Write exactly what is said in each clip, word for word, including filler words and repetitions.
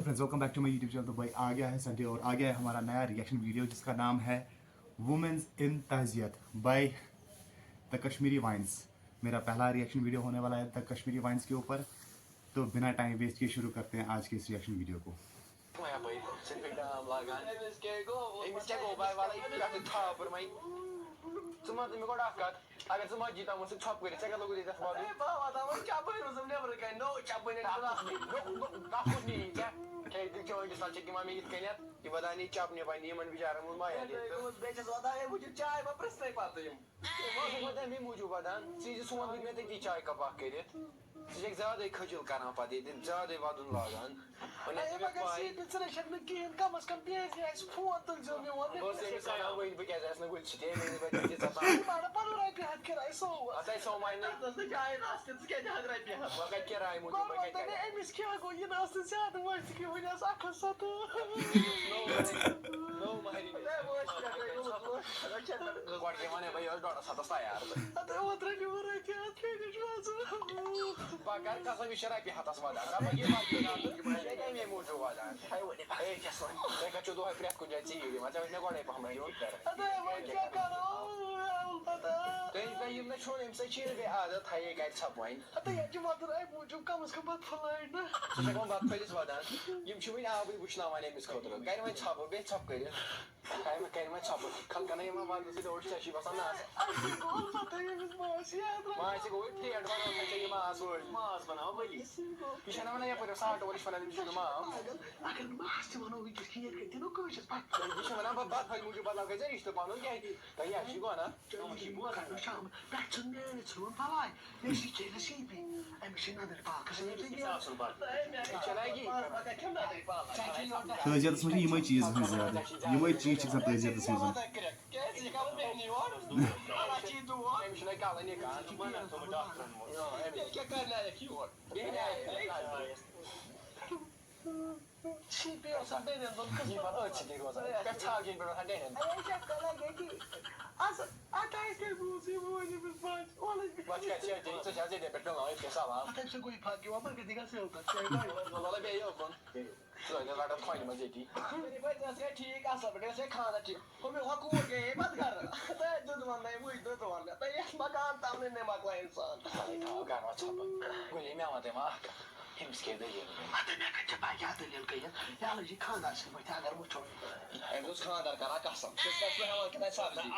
Friends, welcome back to my YouTube channel. तो भाई, आ गया है संडे और आ गया है हमारा नया रिएक्शन वीडियो जिसका नाम है Women's in Taziat by The Kashmiri Vines. मेरा पहला रिएक्शन वीडियो होने वाला है द कश्मीरी वाइन्स के ऊपर. तो बिना टाइम वेस्ट किए शुरू करते हैं आज के इस रिएक्शन वीडियो को. اگر ژٕ مسجد تام ٲسٕکھ ژھۄپہٕ کٔرِتھ، ژےٚ کیٛاہ لوٚگُتھ ییٚتٮ۪تھ وَدُن؟ ہے، بہٕ ہا واتان وۄنۍ چَپٕنۍ روٗزُم نیٚبرٕ کَنہِ، نوٚو چَپٕنۍ أنۍ مےٚ اَتھ۔ نوٚو، نوٚو، کَتھ کُس نِیی ژےٚ؟ ہے، تُہۍ چٲنۍ ڈِسٹرٛب چھِ یِوان مےٚ یِتھ کٔنٮ۪تھ، یہِ وَدان یہِ چَپنہِ پنٛنہِ، یِمَن بِچارَن ووٚن مےٚ واریاہ ہے، لَٹہِ۔ تُہۍ گٔمٕژ بیٚیہِ چھَس واتان، ہے، وٕچھِو، چاے ما پرٛژھنَے پَتہٕ یِم۔ ہے، وۄنۍ چھُس بہٕ تَمہِ موٗجوٗب وَدان، ژٕ یہِ سون وٕنہِ مےٚ تٔتی چاے کَپ اَکھ کٔرِتھ۔ ژٕ چھَکھ زیادَے خٔجِل کَران پَتہٕ ییٚتٮ۪ن، زیادَے وَدُن لاگان۔ وۄنۍ ہے، آسہِ مےٚ مگر پَے۔ سیٖٹہِ ژٕ نَے چھَکھ نہٕ کِہیٖنۍ، کَم از کَم بیٚہہ زِ اَسہِ فون تُلۍ زیو میون، مےٚ بہٕ اوسُس کیٛاہ أمِس چھِ وَنان کَرُن؟ وۄنۍ، بہٕ کیٛازِ آسہٕ نہٕ وٕنہِ سِٹے، مےٚ ؤنِو وۄنۍ تُہۍ تیٖژاہ تَتھ۔ یہِ مانان پَنُن رۄپیہِ ہَتھ کِراے سووُس۔ اَتھ آسہِ سو وۄنۍ نہٕ۔ تَتھ ٲس نہٕ جاے رَژھ تہِ، ژٕ کیٛازِ دِہَکھ رۄپیہِ ہَتھ؟ وۄنۍ کَتہِ کِراے موٗجوٗب، گۄڈٕ وۄنۍ وَن کَتہِ تہٕ مےٚ، کَرٕ؟ أمِس کیٛاہ گوٚو؟ یہِ نہ ٲس نہٕ زیادٕ وٲنٛسہِ کہِ وٕنہِ ٲس اَکھ ہَتھ سَتہٕ۔ نوٚو مَہرِنۍ، نوٚو مَہرِنۍ۔ ہے، وۄنۍ چھِ مےٚ تۄہہِ گوٚمُت وۄنۍ۔ وۄنۍ چھِ مےٚ گۄڈٕ کیٛاہ وَنَے بہٕ، یہِ ٲس ڈۄڈَس ہَتَس تیار تہٕ۔ اَدٕ وۄنۍ ترٛٲیِو وۄنۍ رۄپیہِ ہَتھ فِرِج منٛز۔ بہٕ کَرٕ قسم، یہِ چھِ رۄپیہِ ہَتَس وَدان۔ دَپان، یہِ وَدِ نہٕ، یہِ وَدِ نہٕ، یہِ کَمے موٗجوٗب وَدان؟ ہے، ؤنِو۔ ہے، کیٛاہ سا؟ تُہۍ کَتہِ چھُو دۄہَے پرٛٮ۪تھ کُنہِ جایہِ ژیٖرۍ یِوان؟ ژےٚ وَنہِ مےٚ گۄڈَے پَہمَتھ یُن۔ اَدٕ وۄنۍ کیٛاہ کَرو؟ اَلبتہ۔ تُہۍ، تُہۍ یِم نہ چھُو، اَمہِ سۭتۍ چھِ یہِ بیٚیہِ عادت، ہَے، یہِ کَتہِ ژھۄپہٕ وۄنۍ؟ اَدٕ ییٚتہِ چھِ وَدُن اَمہِ موٗجوٗب، کَم از کَم بَتہٕ پھوٚلہ اَنہِ نہ۔ ژٕ چھَکھ وۄنۍ بَتہٕ پھٔلِس وَدان۔ یِم چھِ وٕنہِ آبٕے وٕشناوان أمِس خٲطرٕ۔ کَرِ وۄنۍ ژھۄپہٕ، بیٚیہِ ژھۄپہٕ کٔرِتھ۔ کَرِ وۄنۍ، کَرِ وۄنۍ ژھۄپہٕ۔ خلقَن ہے یِوان وَدنہٕ سۭتۍ اوٚش، ژےٚ چھی باسان نہ آسان۔ اَسہِ گوٚو پَتہٕ ییٚمِس ماس یاد۔ ماسہِ گوٚو یہِ پھیٹ بَناوان، ژےٚ یہِ ماس وٲلۍ۔ ماس بَناوان ؤلی۔ یہِ چھَنہ وَنان یَپٲرۍ ساٹھ وَرٕش وَنان، أمِس چھُنہٕ ماس۔ پاگل، اگر ماس تہِ وَنو وٕنکیٚس کِہیٖنۍ کَتہِ دِنو کٲنٛسہِ پَتہٕ۔ یہِ چھِ وَنان، بہٕ بَتہٕ پھٔلۍ موٗجوٗب بَدلاو کَتہِ ژےٚ رِشتہٕ پَنُن کیٛاہ؟ تۄہہِ کیٛاہ چھِ وَنان؟ چٲنۍ یہِ بوزان۔ شام پٮ۪ٹھ ژھٕن میٛٲنۍ ژھٕن وَلایہِ۔ مےٚ چھِ چیٚلہِ سی پی۔ أمِس چھِ نظر پاکَس منٛز تہِ گژھِ آسُن پَتہٕ۔ یہِ چھِ لگی۔ ژےٚ چھِ یورٕ تعزیتَس منٛز چھِ یِمَے چیٖز گژھان زیادٕ۔ یِمَے چیٖز چھِ گژھان تعزیتَس منٛز۔ کیٛازِ یہِ کَرُن بیٚہنہِ یور؟ اَلَہ چی دُعا۔ أمِس چھُنہ کَلَن یہِ کَتھ۔ یہِ کیٛاہ کَرِ لایق یور؟ بیٚہنہِ آیہِ۔ سی پی اوس اَتھ بیٚنٮ۪ن دۄن قٕسمَن۔ یہِ پَتہٕ أتھۍ سۭتی روزان۔ پٮ۪ٹھ ژھاوجہِ پٮ۪ٹھ وۄتھان ڈیٚہن۔ اَوَے چھِ اَتھ کَلَے گٔے کہِ اَصٕل۔ اَتھ آسہِ ہے بوٗزٕے وۄنۍ أمِس بَچہِ۔ وَلہٕ۔ وَتھ کیٛاہ چھِ اَتہِ؟ ژٕ چھِ اَتھ ییٚتہِ پٮ۪ٹھ پٮ۪وان أتھۍ کیٛاہ سوال؟ اَتھ أمۍ سۭتۍ گوٚو یہِ فرق یِوان، مگر دِگَس یوٚت تَتھ۔ وَلہٕ بیٚیہِ یوکُن۔ سُہ أنِتھ رَٹَن کھۄنہِ منٛز ییٚتی۔ یہِ پَتہٕ ٲس ہے ٹھیٖک، اَصٕل پٲٹھۍ ٲس ہے خانٛدَر ٹھیٖک۔ ہُمہِ ہۄ کوٗر گٔیے پَتہٕ گَرٕ۔ تۄہہِ دیُت وَننَے، وٕچھ دیُت وَننَے۔ تۄہہِ یَتھ مَکان تَمنٕے نَے مۄکلایہِ اِنسان۔ تَمنٕے تھاو گَرٕ وَژھ ژھۄپہٕ۔ گُلے مےٚ وَن تۄہہِ وۄنۍ اَکھ کَتھ۔ أمِس کیٛاہ دٔلیٖل گٔے؟ اَدٕ مےٚ کَتہِ چھِ پَے کیٛاہ دٔلیٖل گٔے؟ یہِ لٔج یہِ خانٛدار سۭتۍ وۄنۍ تہِ اگر وٕچھو۔ أمۍ اوس خانٛدار کَران قسم۔ ژٕ ٲسۍ نہٕ ہٮ۪وان کِنہٕ اَسہِ سبزی؟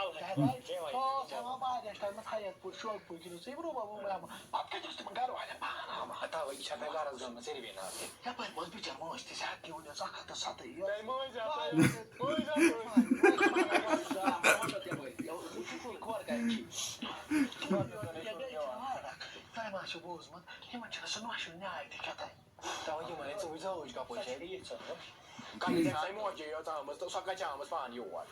سُہ اوس ہٮ۪وان واریاہَس ٹایمَس حیات پوٗر، شوقہٕ پوٗر کِنہٕ ژٕ یِم روٗبا ووٗبا ہٮ۪وان۔ پَتہٕ کَتہِ اوس تِمَن گَرٕ والٮ۪ن پانہٕ ہاوان؟ ہتا وۄنۍ یہِ چھا مےٚ غرض گٔمٕژ سیرِ بیٚیہِ نار؟ یَپٲرۍ ووت بِچٲر وٲنٛس تہِ زیادٕ تہِ ووٚن یَس اَکھ ہَتھ تہٕ سَتٲے یہِ۔ ہے، مٲنۍ زِ ہتا، مٲنۍ زِ ہتا۔ کھۄر کَرِ ٹھیٖک۔ تۄہہِ ما آسیو بوٗزمُت، یِمَن چھُنہٕ سُہ نۄشہِ نیاے تہِ کیٛاہ تام۔ تَوَے یِمَن ہے ژٕ وٕچھ زٲوٕج کَپٲرۍ چھےٚ۔ ٹھیٖک چھےٚ۔ کَتہِ چھےٚ موجی یٲژ آمٕژ تہٕ سۄ کَتہِ چھےٚ آمٕژ پانہٕ یور؟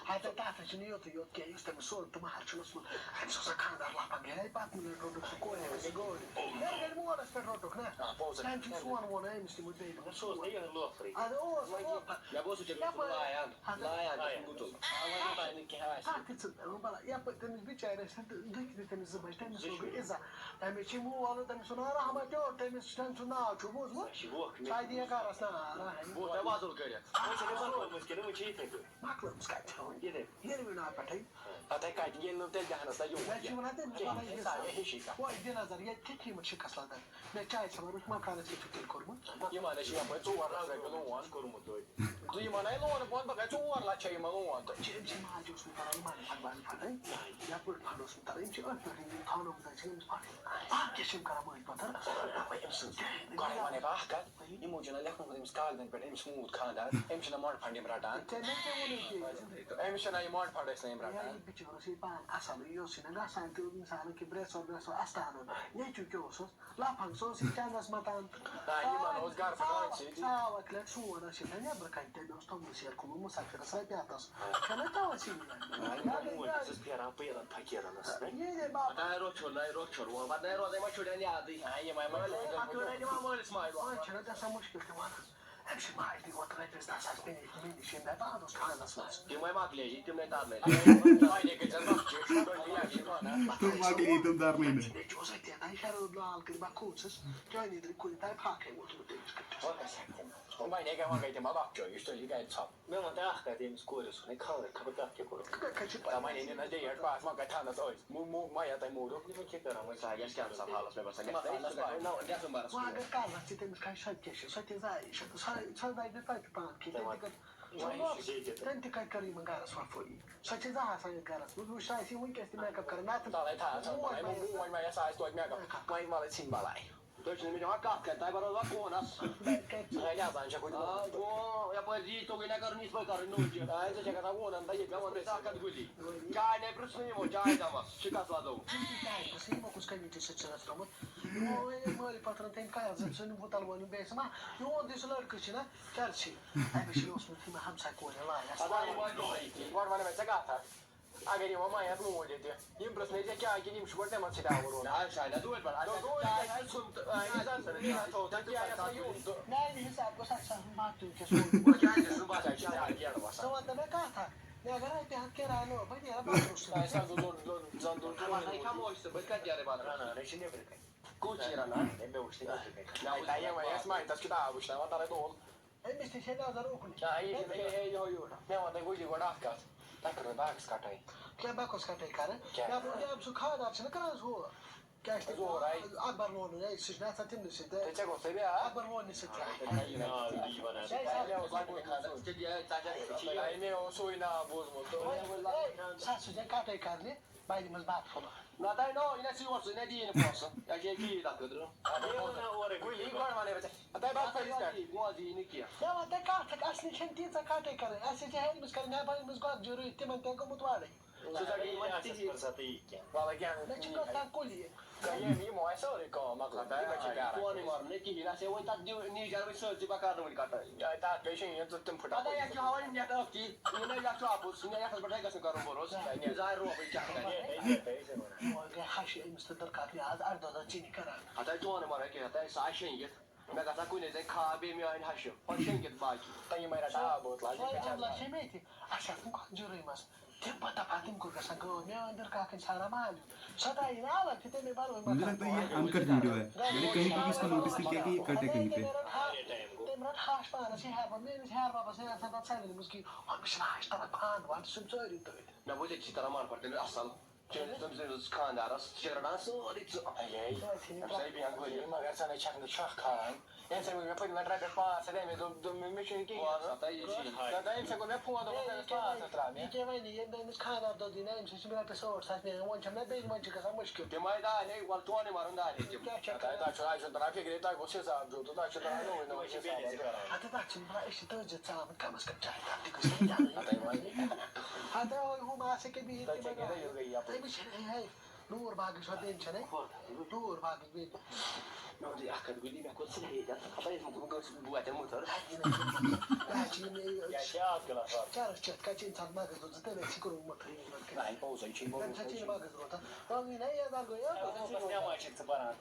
ہَتہٕ تَتھ حظ چھُنہٕ یوتُے یوت کینٛہہ، یُس تٔمِس سُہ تہٕ مَہر چھُنہٕ اوسمُت۔ أمِس اوس سۄ خانٛدار لَفا گٔیے پَتہٕ مِلے روٚٹُکھ سُہ کورِ أمِس یہِ گٲڑۍ۔ ہیٚرِ گٔے مولَس پٮ۪ٹھ روٚٹُکھ نا۔ آ، پوٚز ہا۔ تٔمۍ چھُ سون ووٚن أمِس تہِ وۄنۍ بیٚیہِ دوٚپُن، سُہ اوس نہ یِہوٚے لوفرٕے۔ اَدٕ اوس وۄنۍ لوفر۔ مےٚ بوز سُہ چھُ یَپٲرۍ لایان، ہَتہٕ لایان چھُ گُتُل۔ آ، وۄنۍ تَتھ نہٕ کینٛہہ آسہِ۔ تَتھ تہِ ژٕ، بَلا، یَپٲرۍ تٔمِس بِچارِ ٲسۍ نہٕ تہٕ دُکھ دِتۍ تٔمِس زٕ بَچہِ، تٔمِس لوٚگ عزت۔ تٔمِس چھِ مول، تٔمِس چھُ ناو رحمت یور، تٔمِس، تٔمۍ سُنٛد ناو چھُ بوٗزمُت؟ سۄ چھِ ووکھ مےٚ۔ سۄ دِیہِ گَرَس ناو، آ، بوٗز مےٚ وۄزُل کٔرِتھ۔ وۄنۍ چھِ أمِس مۄکلٲومٕژ کِنہٕ وۄنۍ چھِ یِتھَے پٲٹھۍ؟ مۄکلٲومٕژ کَتہِ چھِ وۄنۍ؟ یِتھَے پٲٹھۍ۔ ییٚلہِ وٕنہِ آو پٮ۪ٹھَے۔ پَتہٕ کَتہِ ییٚلہِ نہٕ تیٚلہِ دَہنَس تَتہِ یوٗت مےٚ چھِ وَنان تٔمِس کِہیٖنۍ۔ وَلَے ہے، سا، یہِ ہِشی کَتھ۔ وۄنۍ دِ نظر، ییٚتہِ کِتھ یِمَن شِکَس لَگان؟ مےٚ چاے ژھٮ۪نان وٕچھ مکانَس کیٛاہ چھُ تیٚلہِ کوٚرمُت۔ یِمَن ٲسۍ یَپٲرۍ ژور لَچھ رۄپیہِ لون۔ کوٚرمُت توتہِ۔ تہٕ یِمَن آے لون بۄن، بہٕ گٔے ژور لَچھ چھےٚ یِمَن لون تہٕ۔ أمۍ چھِ، أمۍ چھِ ماجہِ اوسمُت تَران یِمَن پھَٹبَن پھَٹٕنۍ۔ یَپٲرۍ پھَٹھ اوسمُت تَران، أمۍ چھِ أتھۍ پٮ۪ٹھ یِم تھاونٲومٕژ اَتہِ چھِ أمِس پھَٹٕنۍ۔ اَتھ کیٛاہ چھِ یِم کَران مٲلۍ پَتھر؟ دَپان أمۍ سٕنٛز کِہیٖنۍ۔ گۄڈَے وَنے بہٕ اَکھ کَتھ، یِمو چھُنہ لیکھمُت أمِس کاغذَن پٮ۪ٹھ أمِس موٗد خانٛدار، أمِس چھِنہ ماڈ فنٛڈ یِم رَٹان۔ ژےٚ مےٚ کیٛاہ ووٚنُے ژےٚ؟ أمِس چھِنہ یہِ ماڈ فنٛڈ ٲسۍ نہ یِم ہے، رَٹان۔ یہِ بِچور اوس یہِ پانہٕ اَصٕل، یہِ اوس یہِ نہ گژھان تہِ اِنسانَن کہِ برٛٮ۪سوار برٛٮ۪سوار اَستانَن۔ نیٚچوٗ کیٛاہ اوسُس؟ لفنگ، سُہ اوس یہِ چندس متان۔ نہ، یِمن اوس گرٕ پھٹان سۭتی۔ ژاو اکہِ لٹہِ سون ٲسِتھ نہ نیبرٕ کنہِ، تٔمۍ اوس توٚملہٕ سیر کھوٚمُت مسافرس رۄپیہِ ہتس۔ کھٮ۪نہ ژاو اَسی منٛز۔ نہ، یِمن موٗدۍ ٲسۍ پھیران پیرن فقیرن ٲسۍ۔ یے، یے بابا۔ پتہٕ آے روٚچھُن، نہ روٚچھُن، وۄنۍ پتہٕ نہ روزے وۄنۍ شُرٮ۪ن یادٕے۔ نہ، یِمے ما وۄنۍ اکھ گٲڑۍ دِوان مٲلِس ماجہِ وۄنۍ۔ وۄنۍ چھُنہ گژھان مُشکل تہِ وَنُن۔ أمۍ سٕنٛدِ ماجہِ دِتۍ وۄنۍ رۄپیَس دَہ ساس مےٚ نِش، مےٚ نِش ییٚمہِ دۄہ پانَس خانَس منٛز۔ تِمَے مۄکلے، یہِ تِمَے تَرنَے۔ تِم مۄکلے، تِم تَرنَے نہٕ۔ مےٚ چھُ اوس اَتہِ اَنان شراب لال کٔرِتھ، بہٕ کھوٗژُس۔ چانہِ أنٛدرٕ کُنہِ تام فاقَے ووٚتھمُت تٔمِس کٔٹھِس۔ وۄنۍ گژھِ ہا تِم۔ وۄنۍ ہے گٔے، وۄنۍ گٔے تِم اَلگ چٲیِش، تُہۍ یہِ گَرِ ژھۄپہٕ۔ مےٚ وَن تہٕ اَکھ کَتھ، ییٚمِس کورِ اوس وَنٕنۍ خانٛدر، خبر تَتھ کیٛاہ کوٚرُکھ؟ ژٕ کَتہِ چھِ پَے؟ تَوَے أنِن نہ ڈیٹ پاس، وۄنۍ کَتہِ تھاونَس أسۍ؟ مو-، مو-، مۄیا تۄہہِ موٗدوٗ؟ یِمَن کیٛاہ کَران وۄنۍ؟ سارنٕے چھِ کیٛاہ سا حالَس مےٚ باسان، گژھِ نہ أسۍ سُہ گژھِ نہ ڈٮ۪سَمبَرَس منٛز۔ وۄنۍ اَگر کَرَس تہِ تٔمِس کَرِ سۄ تہِ کیٛاہ چھِ؟ سۄ تہِ زایہِ، سۄ، سۄ، سۄ بَنہِ نہٕ تَتہِ پانہٕ کینٛہہ، تٔمۍ تہِ کَرِ، تٔمۍ تہِ کَرِ کَرٕنۍ یِمَن گَرَس وۄپھٲیی۔ سۄ چھِ زانٛہہ آسان یَتھ گَرَس منٛز۔ وٕچھ، سۄ آسہِ یہِ وٕنۍکٮ۪س تہِ make up کَران۔ نَتہٕ تَلَے تھاو، ژٕ موج وَنَے، بَنہِ۔ موج وَنہِ، سۄ آسہِ توتہِ make up۔ وۄنۍ وَلَے ژھٕنۍ بَلاے۔ تُہۍ چھِو نہٕ مےٚ دِوان کَتھ کَرِ، تۄہہِ بَرو وۄنۍ فونَس۔ اَہَن حظ، اَہَن، چھےٚ کُنہِ آ، گوٚو، یَپٲرۍ یی توٚگُے نہ کَرُن، یِتھ پٲٹھۍ کَرٕنۍ نوٚو چھِ۔ اَہَن، ژٕ چھَکھ آسان وونَن، دَپہِ، مےٚ ووٚن تۄہہِ ساکَت گُلی۔ چاے نَے پرٛژھ نہٕ یِمو، چاے دَمَس، شِکَس لَدو۔ ژٕ تہِ کیٛازِ پرٛژھٕ یِمو کُس committee سۭتۍ چھُ اَسہِ ترٛوومُت؟ یِمو وَنے مٲلۍ پَتھرَن تٔمۍ کَتھ زَن ژٕ نہٕ وُتَل وَنُن بیٚیہِ ژٕ ما، میون تہِ سُہ لٔڑکہٕ چھُ نہ، کَرِ ژٕے۔ أمِس چھِ اوسمُت یِمَن ہمساے کورِ لایَس۔ اَدٕ وۄنۍ وَنہٕ، گۄڈٕ وَنہٕ مےٚ ژےٚ کَتھ اَکھ۔ اگر یِمو مَیَت موٗد ییٚتہِ، یِم پرٛژھنَے ژےٚ کیٛاہ کِنہٕ یِم چھِ گۄڈٕ تِمَن سۭتۍ آوُر روزان؟ نہ، شاید، نہ، دوٗرِ پٮ۪ٹھ۔ اَسہِ دوٗرِ چھُنہٕ پٮ۪ٹھ تہِ آسہِ ژھُن تہٕ، آ، یہِ زَن سا، یہِ زَن تھوٚو تَتہِ کیٛاہ آسہِ آسان یُن تہٕ۔ میٛانہِ حِساب گوٚژھ اَسہِ آسُن بَتہٕ وٕنکٮ۪س سورُے۔ وۄنۍ کیٛازِ چھُس بہٕ باسان، یہِ چھِ زیادٕ گیرٕ وَسان۔ ژٕ وَن تہٕ مےٚ کَتھ اَکھ، مےٚ اگر رۄپیہِ ہَتھ کِراے لوٚگ، بہٕ نیرٕ بَتہٕ روٚستُے۔ آ، أسۍ ہَسا گوٚو زَن، زَن، زَن دوٚر تہٕ وۄنۍ وۄنۍ کھٮ۪مو أسۍ تہٕ بہٕ کَتہِ نیرٕ بَتہٕ روٚستُے؟ رَنان، أسۍ چھِ نیٚبرٕ کَنہِ۔ کوٚت چھِ رَنان؟ ہے، مےٚ وٕچھ نہٕ نیٚبرٕ کَنہِ۔ نہ، وۄنۍ تَتہِ یِم ٲسۍ مَیتَس کِتاب وٕچھناوان، تَلَے تُل۔ أمِس تہِ چھےٚ نظر اُکنُے۔ آ، یہِ چھِ، ہے، ہے، ہے، یِہوٚے یوٗر۔ مےٚ وَن تۄہہِ گُجری گۄڈٕ اَکھ کَتھ۔ تۄہہِ کٔروٕ باغَس کَٹٲے؟ کیٛاہ باغَس کَٹٲے کَرٕنۍ؟ کیٛاہ؟ مےٚ دوٚپ، یہِ سُہ خانٛدار چھِنہٕ کَران سُہ۔ کیٛاہ چھِ تَتھ؟ زورَے۔ اَکبر لونُن، ہے، سُہ چھُنہٕ آسان تِمنٕے سۭتۍ۔ تہٕ ژےٚ گوٚژھ تۄہہِ بیٛاکھ۔ اَکبر لوننٕے سۭتۍ چھُ آسان۔ ناو یی وَنان۔ ہے، سَر۔ مےٚ اوس لَگوٗ خانٛدار۔ ژےٚ تہِ، ژےٚ تہِ۔ ہے، مےٚ اوس سُے ناو بوٗزمُت۔ ہے، ہے، سَر، سُہ چھےٚ کَٹٲے کَرنہِ۔ بَنہِ منٛز بَتہٕ پھوٚلہ۔ نہ تۄہہِ نو، یہِ نہ ژٕ یور ژٕ نہ دِیِنۍ پونٛسہٕ۔ یہِ چھِ یہِ تَتھ خٲطرٕ۔ اَدٕ یہِ وَنان اورَے، گُلۍ، یہِ گۄڈٕ وَنَے بہٕ ژےٚ۔ اَدٕ تۄہہِ بَتہٕ پھٔلِس پٮ۪ٹھ۔ گوز یی نہٕ کینٛہہ۔ مےٚ وَن تۄہہِ کَتھ اَکھ، اَسہِ نِش چھَنہٕ تیٖژاہ کَٹٲے کَرٕنۍ۔ اَسہِ چھِ ہیٚرمِس کَرٕنۍ، مےٚ بَنہِ منٛز گۄگجہِ رُہہِ، تِمَن تہِ گوٚمُت وَرٕے۔ سُہ ژَٹہِ یِمَن تہِ یہِ۔ وَلہٕ کینٛہہ نہٕ۔ مےٚ چھِ کَتھ کُلہِ۔ یِم، یِمو آسہِ سورُے کٲم مۄکلٲومٕژ، یِمَے چھِ پیاران۔ سورُے مَرُن، نہ کِہیٖنۍ، اَسہِ وۄنۍ تَتھ دِیِو نِش جَرٕوٕنۍ سۭتۍ، بہٕ کَرٕ نہٕ وٕنہِ کَٹٲے۔ تَتھ بیٚیہِ چھِ یِم ژٕ تِم پھٕٹان۔ پَتہٕ یَتھ چھُ ہاوان یِم نٮ۪ٹ ٲختی، یِم نہ یَتھ چھُ اَپُز، یِم نہ یَتھ پٮ۪ٹھ گژھِ نہٕ کَرُن بروسہٕ۔ یہِ زاے روپَے چَک کَرِ۔ وۄنۍ گٔے ہَشہِ أمِس تہٕ دٔرکاکنہِ آز اَرداہ دۄہ ژِنہِ کَران۔ ہَتَے چون مَران کینٛہہ، ہَتَے سُہ آسہِ شیٚنگِتھ۔ مےٚ گژھان کُنہِ زَنہِ خاب بیٚیہِ میٛانہِ ہَشہِ، پَتہٕ شیٚنگِتھ باقی۔ تہٕ یِمَے رَٹان آب بوتلہٕ، اَدٕ سۄے کَتہِ چھِ اَملا رَٹان؟ چھےٚ مےٚ تہِ، اَسہِ چھِ آسان کۄنٛگ جُرٕے منٛز۔ تِم پَتہٕ دَپان، تِم کوٚت گژھان غٲب؟ مےٚ أنٛدٕر کاکَن سارا مالیُن۔ سۄ درٛایہِ نہٕ الگ تہِ، تَمے بَرٲے مَتھ۔ مجھے لگتا ہے یہ انکٹ ویڈیو ہے۔ میں نے کہیں کو اس کو نوٹس نہیں کیا کہ یہ کٹ ہے کہیں پہ۔ تٔمۍ رَٹ ہَش پانَس، یہِ ہیٚہَر بَب، میٛٲنِس ہیٚہَر بَبَس ہے آسان تَتھ سَوِلہِ منٛز کِہیٖنۍ۔ ہُمِس چھِنہٕ ہَش تَران پانہٕ وانہٕ، سُہ چھُنہٕ ژٲرِو تٔتھۍ۔ مےٚ بوٗز ییٚتہِ چھِ تَران مَنفَر تٔمِس اَصٕل۔ چھِ تٔمۍ سٕنٛدِس خانٛدارَس چھِ رَٹان سٲرٕے ژٕ۔ اَے، اَے، أمِس آیہِ بیٚہان گُلہِ۔ مگر ژٕ نَے چھَکھ نہٕ چھَکھ کھالان۔ ییٚمہِ ساتہٕ وۄنۍ مےٚ پٔتمہِ لَٹہِ رۄپیَس پانٛژھ ہَتھ اَمے دوٚپ، دوٚپ مےٚ، مےٚ چھُنہٕ کِہیٖنۍ۔ پانٛژھ ہَتھ ہا یہِ چھِی۔ نہ، نہ، أمۍ سۭتۍ کوٚر مےٚ فون، دوٚپُن، ہے، یہِ کیٛاہ وَنہِ؟ پانٛژھ ہَتھ ترٛاو مےٚ۔ یہِ کیٛاہ وَنہِ؟ ییٚمہِ دۄہ أمِس خانٛدار دۄہ دی نہ، أمۍ سۭتۍ چھِ مےٚ رۄپیَس ٲٹھ ساس نیران، وۄنۍ چھَم نہ بیٚیہِ، وۄنۍ چھِ گژھان مُشکِل۔ تِم آے دَہ، ہے، وَلہٕ چون یہِ مَرُن دَہ رٮ۪تھ تِم۔ کیٛاہ چھَکھ تۄہہِ، کران؟ تۄہہِ چھُو، تۄہہِ چھُو تَران فِکرِ، تۄہہِ گوٚژھ حِساب دیُن تہٕ تۄہہِ چھُو تَران نوٚوُے، نوٚوُے وۄنۍ چھِ حِساب۔ بیٚیہِ تہِ کران۔ اَدٕ تَتھ چھِنہٕ پَرواے، أسۍ چھِ تٔتھۍ زٕ ژامَن، کَم از کَم چاے کَپ تہِ گٔژھ نہٕ یَلٕنۍ۔ اَدَے وۄنۍ۔ اَدٕ وۄنۍ ہُم آسہِ کہِ بِہِتھ تِمَن۔ تۄہہِ کیٛاہ گٔیو یہِ گٔیہِ یَپٲرۍ؟ أمِس چھِنہٕ، ہے، ہے، نوٗر باغٕچ ہۄ بیٚنہِ چھَنَے؟ نوٗر باغٕچ بیٚنہِ۔ مےٚ ووٚن تۄہہِ اَکھ کَتھ گُلی، مےٚ کوٚر سُہ ہیٚے تَتھ، خبر یِم کَم گٔژھ بوتٮ۪ن مُتھٕر۔ ہے، یہِ نہٕ کِہیٖنۍ۔ ہے، چھِ یِم یہِ یا چھِ اَتھ کَلَس وَتھ؟ چرس چٮ۪تھ کَتہِ چھِ اِنسان مَغٕز روزان؟ تٔمۍ آسہِ کوٚرمُت مُتھٕر یہِ لٔڑکہٕ۔ نہ، یہِ پوٚزَے چھُ، یہِ تَمہِ ساتہٕ چھِ یہِ مَغٕز روزان۔ وۄنۍ یی نہ یہِ دَرگاہ یَپٲرۍ۔ اَتھ اوس نٮ۪ماز چھِکھ ژٕ پَران۔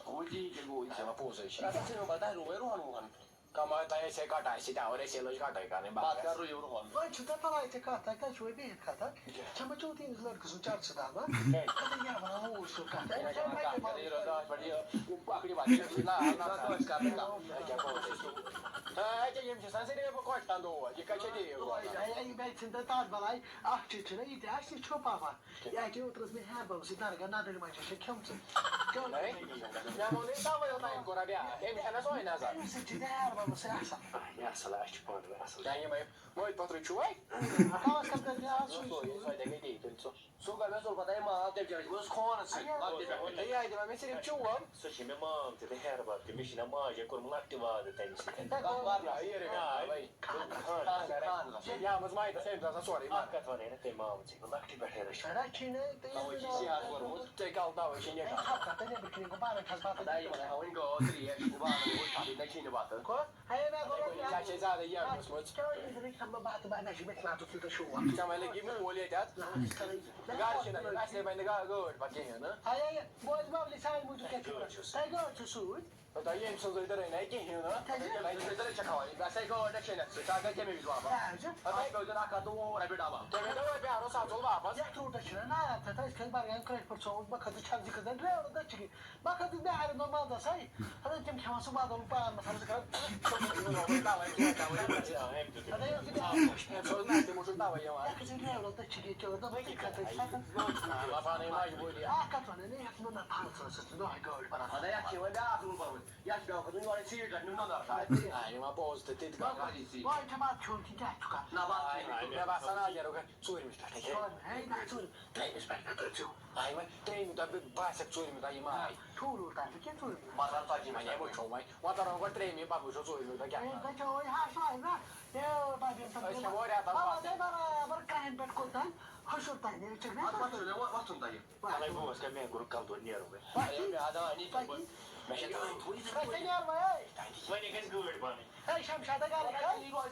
وۄنۍ تی کیٛاہ گوٚو، یہِ چھِ وَنان پوٚزَے چھِ۔ اَتھ ٲسٕے مےٚ پَتہ، روے روٚہَن ووٚہَن۔ کمٲے تۄہہِ اَسے کَٹھ آسہِ تہِ، اَوَرے اَسے لٔج کَٹٲے کَرٕنۍ، بَتہٕ بَس۔ کَر رُیِو رُہَن؟ وۄنۍ چھُ تۄہہِ پَتہٕ اَتہِ کَتھ، تۄہہِ کَتہِ چھُو بیٚہِتھ کَتھ، ہا؟ چھےٚ مےٚ چیوٗت یِہِنٛدِس لٔڑکہٕ سُنٛد چرچہٕ دَگ، ہا؟ ہے۔ اَتہِ کیٛاہ وَنان، موٗج سُنٛد کَتھ، أمِس چھےٚ مَتہِ مَرُن۔ یہِ رٲژ پٮ۪ٹھ یہِ پَکڑِ وَتہِ، یہِ لا، لا، لا۔ أسۍ کَرو کَتھ۔ أکیٛاہ گوٚو، أسۍ چھِ، ہے، أکیٛاہ یِم چھِ آسان صرف یِکوَٹہٕ تَنٛدوٗر، یہِ کَتہِ چھےٚ ڈیٖل روزان؟ ہے، یہِ بیٚیہِ ژھٕنۍ تۄہہِ تَتھ بَلاے، اَکھ چیٖز چھُنہ یہِ تہِ، اَسہِ تہِ چھُ پاپا۔ یہِ اَتہِ اوترٕ ٲس مےٚ ہیہَر بَبَس سۭتۍ درگاہ نَدٕرۍ مَنٛجہِ چھےٚ کھیوٚمژٕ۔ کیٛاہ؟ ہے، مےٚ ووٚنُے تَوَے اوٚتام کوٚر رَبیا، أمِس چھَنہ سۄے نظر۔ أمِس سۭتۍ چھِ ژےٚ ہیہَر بَبَس سۭتۍ اَصٕل۔ ہے، اَصٕل، اَسہِ چھِ پانہٕ ؤنۍ اَصٕل۔ یا یِمَے مٲلۍ پَترٕ چھُوَے؟ کَم از کَم کٔرۍ زِ آز سُہ، سُہ، سُہ، سُہ، سُہ گوٚو مےٚ ژوٚل پَتہٕ، ہے، ماز تٔمۍ چھِ اَسہِ منٛز خوٗنَس سۭتۍ، لۄکٹہِ پٮ۪ٹھَے۔ ہے، یہِ آیہِ دِوان مےٚ صرف چوب۔ سُہ چھِ مےٚ مام تہِ تہٕ ہیہَر بَب تہِ، مےٚ چھِنہ ماجہِ کوٚرمُت لۄکٹہِ وادٕ تَمہِ سۭتۍ۔ ہے، کَتھ وادٕ؟ ہے، یہِ رٔٹۍ مےٚ، ہے۔ خانٛدر، خانٛدر۔ یہِ آمٕژ مَے تہٕ سٲنۍ آسان سورُے اَکھ مَران۔ کَتھ وَنَے نہ تٔمۍ مامہٕ ژےٚ، بہٕ لۄکٹہِ پٮ۪ٹھَے رٔچھِتھ۔ رَچھِ نہٕ تٔمۍ۔ تَوَے چھِ زیادٕ کوٚرمُت۔ ژےٚ کَل تَوَے چھِ نٮ۪کان۔ ہے، خبر تَتھ نیٚبرۍ کِنۍ گوٚو بَرَن چھَس بَتہٕ۔ خۄداے وَنان، ہاوٕنۍ گٲو ترٛیش، بہٕ اَنَے اوٗرۍ پَتہٕ، مےٚ کھیٚیہِ نہٕ بَتہٕ۔ کھو، ہے، مےٚ گوٚو ہے، یہِ چھےٚ زیادٕ یَڑ ٲسمٕژ۔ چٲنۍ نظرِ کھٮ۪مہٕ بہٕ بَتہٕ، بَتہٕ، مےٚ چھِ مےٚ چھِ ناتُن تیوٗتاہ شوق۔ ژےٚ وَنہِ لَگی موٗل ییٚتہِ اَتھ۔ نہ، اَتھ چھِ کَرٕنۍ۔ گَرٕ چھِنہٕ، اَسہِ نے بَنہِ نہٕ گا-، گٲڑۍ پَتہٕ کِہیٖنۍ نہٕ۔ ہے، ہے، ہے، بوز بَبلہِ سانہِ موٗجوٗب کیٛاہ چھُ وَنان؟ تۄہہِ گٲڑۍ چھُو سۭتۍ؟ تۄہہِ ییٚمہِ سٕنٛز أنٛدٕرۍ أنۍ کِہیٖنۍ نہٕ۔ تۄہہِ کیٛازِ؟ تۄہہِ أنٛدٕرۍ چھِ کھاوان، یہِ ہسا یہِ گٲڑۍ چھےٚ نٮ۪صفہٕ، ژٕ ہا گٔے کَمہِ وِزِ واپس؟ کیٛازِ؟ تۄہہِ گٔے زَن اَکھ ہَتھ تہٕ وُہ رۄپیہِ ڈَبَل۔ تُہۍ ؤنۍ تو وۄنۍ بیٛاکھ روٚس اَژُل واپس۔ یَتھ روٗٹَس چھِنہ نار، تَتھ ٲسۍ کھٔتۍ بَرگامہِ کرٛٲٹھۍ پٲٹھۍ سوموٗ، بہٕ کھٔژٕس چھَکجہِ کھٔژٕس ڈرٛیورَس دٔچھِنۍ۔ بہٕ کھٔژٕس بِہارِ دۄہ منٛزَس، ہے۔ اَدٕ تِم کھٮ۪وان سُہ بدل پان مصالہٕ، سُہ کَران۔ اَدٕ یہِ اوس بیٛاکھ۔ أمۍ سوٗز نہ، تِمو چھُ تَوَے یِوان۔ یَتھ چھِ ڈرٛیورَس دٔچھِنۍ، یہِ کیٛاہ اوس دَپان، تُہۍ کھٔژٕس چھَکجہِ۔ وۄنۍ پَنٕنۍ مجبوٗری۔ اَکھ کَتھ وَنان، ہے، یَتھ منٛز نہ فرق چھُ، سُہ چھُ دۄہَے گٲڑۍ پَران۔ اَدٕ یَتھ چھِ وۄنۍ بیٛاکھ روٗل پَرُن۔ یَتھ چھِ پٮ۪وان کھَسُن یورٕ سیٖٹ رَٹنہِ مَنٛدَر تام۔ آ، یِوان پوز تہٕ تہِ تہِ گژھان۔ وۄنۍ چھِ مَتھ کھیوٚن کِنہٕ کیٛاہ چھُکھ؟ نہ، بَتہٕ آ، کھیوٚن۔ مےٚ باسان، آ، نیرو گژھِ ژوٗرمِس پٮ۪ٹھٕے۔ ژوٗرمہِ، ہے، نہ، ژوٗرمہِ، ترٛیٚیِمِس پٮ۪ٹھ نہ کٔرۍزیو۔ آ، وۄنۍ ترٛیٚیِمہِ دۄہ بہٕ، بہٕ آسٮ۪کھ ژوٗرمہِ دۄہ یِم آے۔ ٹھوٗل ووٗل تام چھُ کینٛہہ ژوٗرمہِ دۄہ۔ پَتہٕ آو ژَتجی وۄنۍ ہے، وٕچھو وۄنۍ، وۄنۍ تَرو گۄڈٕ ترٛیٚیِمہِ، پَتہٕ وٕچھو ژوٗرمہِ دۄہ کیٛاہ اے، کَرو۔ بَچو، وۄنۍ ہَش وۄنۍ نہ۔ اے، بَبہِ، أسۍ کھٮ۪مو رٮ۪تَس پَلو بَتہٕ۔ دے برابر کَرٛہَمہِ پٮ۪ٹھ کوٚت تام، ہُشُر تام نیرِ ژےٚ مےٚ۔ اَدٕ وۄتھُن، وۄتھُن تۄہہِ۔ پَلَے بہٕ اوس کَران مےٚ کوٚر کَلہٕ دود نیرُن وۄنۍ۔ پَتہٕ اے، مےٚ اَدٕ آے نہٕ پَتہٕ کِہیٖنۍ۔ مےٚ چھِ تَتھ وٕنہِ تہِ تۄہہِ کیٛاہ نیرُن وۄنۍ، اے؟ وۄنۍ گژھِ گٲڑۍ بَنٕنۍ۔ اے، شمشادَے گَرٕ کَرِ۔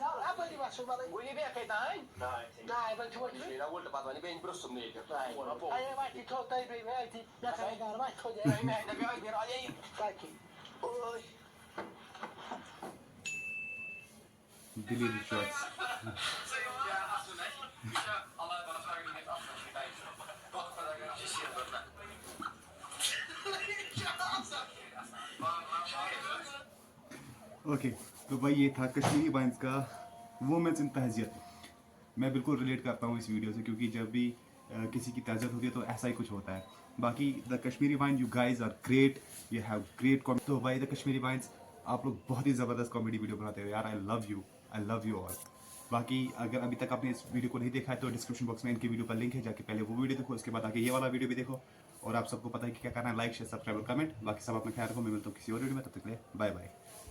اَپٲری وَسُن وَلَے۔ وٕنہِ بیٚیہِ کَتہِ تام؟ نہ، نہ، وۄنۍ چھُ وۄنۍ۔ یہِ چھُ نہ وُلٹہٕ پَتہٕ وَنہِ بیٚیہِ برٛونٛہہ صُبنٕے ییٚتہِ۔ نہ، یہِ چھُنہ پوٚز۔ اے، وۄنۍ تہِ تھوٚو تۄہہِ بیٚیہِ وۄنۍ تہِ۔ مےٚ ژھٕنہِ گَرٕ، وۄنۍ تھوٚو دِ۔ اے، مےٚ ہَے دَپیو، اَتہِ نیرٕ اَلے۔ تَتہِ۔ اوے۔ دِلی رِچٲرڈس۔ اوکے، تو بھائی، یہ تھا کشمیری وائنز کا وومنز ان تہذیت۔ میں بالکل ریلیٹ کرتا ہوں اس ویڈیو سے، کیونکہ جب بھی، آ، کسی کی تہذیت ہوتی ہے تو ایسا ہی کچھ ہوتا ہے۔ باقی the Kashmiri Vine, you guys are great, you have great com-، تو بھائی the Kashmiri Vines، آپ لوگ بہت ہی زبردست کامیڈی ویڈیو بناتے ہو یار، I love you, I love you all. باقی اگر ابھی تک آپ نے اس ویڈیو کو نہیں دیکھا ہے تو ڈسکرپشن باکس میں ان کی ویڈیو کا لنک ہے، جا کے پہلے وہ ویڈیو دیکھو، اس کے بعد آ کے یہ والا ویڈیو بھی دیکھو۔ اور آپ سب کو پتا ہے کہ کیا کرنا ہے، لائک، شیئر، سبسکرائب اور کمنٹ۔ باقی سب اپنا خیال رکھو، میں ملتا ہوں کسی اور ویڈیو میں، تب تک کے لیے بائے بائے۔